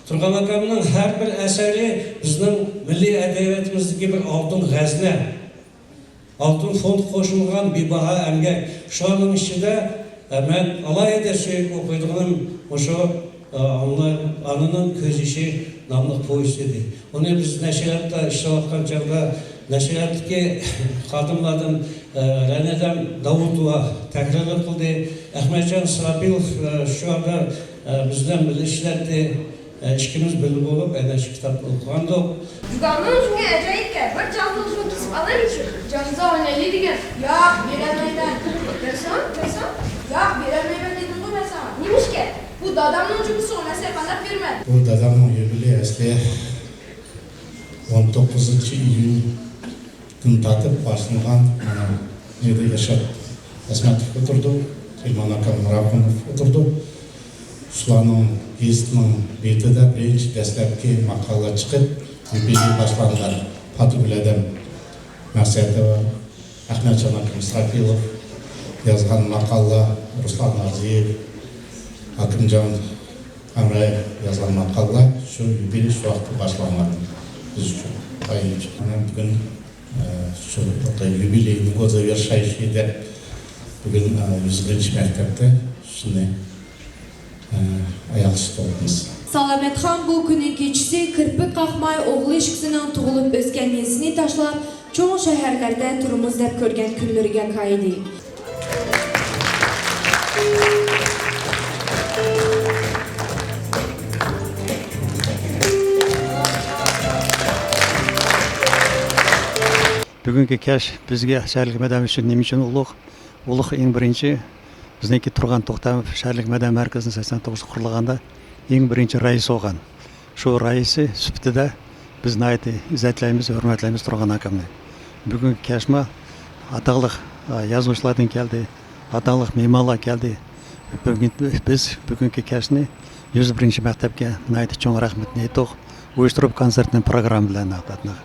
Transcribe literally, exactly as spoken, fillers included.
تۇرغان ئاكامنىڭ ھەر بىر ئەسەرى بىزنىڭ مىللىي ئەدەبىياتىمىزدىكى بىر ئالتۇن خەزنە، ئالتۇن فوند قوشۇلغان بىباھا ئەمگەك. شۇلارنىڭ ئىچىدە، ئە، مەن ئالاھىدە سۆيۈپ ئوقۇيدىغىنىم مۇشۇ، ئە، ئانا-، ئانىنىڭ كۆز يېشى ناملىق پوۋېست ئىدى. ئۇنى بىز نەشرىياتتا ئىشلەۋاتقان چاغدا نەشرىياتتىكى خادىملاردىن، ئە، رەنەدەم داۋۇتوۋا تەھرىرلىك قىلدى. ئەخمەتجان ئىسراپىلوف، ئە، شۇ يەردە، ئە، بىز بىلەن بىللە ئىشلەتتى. ئىككىمىز بىللە بولۇپ، ئەنە شۇ كىتابنى ئوقۇغانىدۇق. دۇكاننىڭ جۈڭى ئەجايىپكەن، بىر جانزا ئۇزۇن كېسىپ ئالايلىچۇ؟ جانزا ئوينايلى دېگەن. ياق، بېرەلمەيمەن. بەرسەڭ، بەرسەڭ. ياق، بېرەلمەيمەن دېدىمغۇ مەن ساڭا. نېمىشقا؟ بۇ دادامنىڭ جۈمىسى، ئۇ نەرسىگە قانداق بېرىمەن؟ بۇ دادامنىڭ يۇبىلېيى ئەسلى. ئون توققۇزىنچى ئىيۇن دىن تارتىپ باشلانغان، مانا، بۇ يەردە ئىرشات ئەسمەتوف ئولتۇرىدۇ، ئىمان ئاكام راقۇموف ئولتۇرىدۇ. شۇلارنىڭ گېزىتىنىڭ بېتىدە بىرىنچى دەسلەپكى ماقالە چىقىپ، يۇبىلېي باشلانغان. پاتىگۈل ھەدەم مەقسەتوۋا، ئەخمەتجان ئاكام ئىسراپىلوف يازغان ماقالە، رۇسلان ئازىيېۋ، ھاكىمجان ھەمرايېۋ يازغان ماقالىلەر شۇ يۇبىلېي شۇ ۋاقىتتا باشلانغان بىز ئۈچۈن. ئايرىم چىققان بۈگۈن، ئە، شۇ يۇبىلېينىڭ گودزاۋېرشايشى دەپ بۈگۈن، ئە، يۈز بىرىنچى مەكتەپتە شۇنى، ئە، ئاياغ ئۈستى قىلىمىز. سالامەتخان بۇ كۈنى كېچىسى كىرپىك قاقماي ئوغلى ئىككىسىنىڭ تۇغۇلۇپ ئۆسكەن يېزىسىنى تاشلاپ، چوڭ شەھەرلەردە تۇرمۇش دەپ كۆرگەن كۈنلىرىگە كايىدى. بۈگۈنكى كەچ بىزگە شەھەرلىك مەدەنىيەت ئۈچۈن نېمە ئۈچۈن ئۇلۇغ؟ ئۇلۇغ ئېڭى بىرىنچى، بىزنىڭكى تۇرغان توختاموف شەھەرلىك مەدەنىيەت مەركىزىنىڭ سەكسەن توققۇزىنچى قۇرۇلغاندا ئېڭى بىرىنچى رەئىس بولغان. شۇ رەئىسى سۈپىتىدە بىز ناھايىتى ئىززەتلەيمىز، ھۆرمەتلەيمىز تۇرغان ئاكامنى. بۈگۈنكى كەچمۇ ئاتاقلىق، ئا، يازغۇچىلاردىن كەلدى، ئاتاقلىق مېھمانلار كەلدى. بۈگۈن، بىز بۈگۈنكى كەچنى يۈز بىرىنچى مەكتەپكە ناھايىتى چوڭ رەھمىتىنى ئېيتتۇق. ئۇيۇشتۇرۇپ كونسېرتنى پروگرامما بىلەن ئاتاتنىق.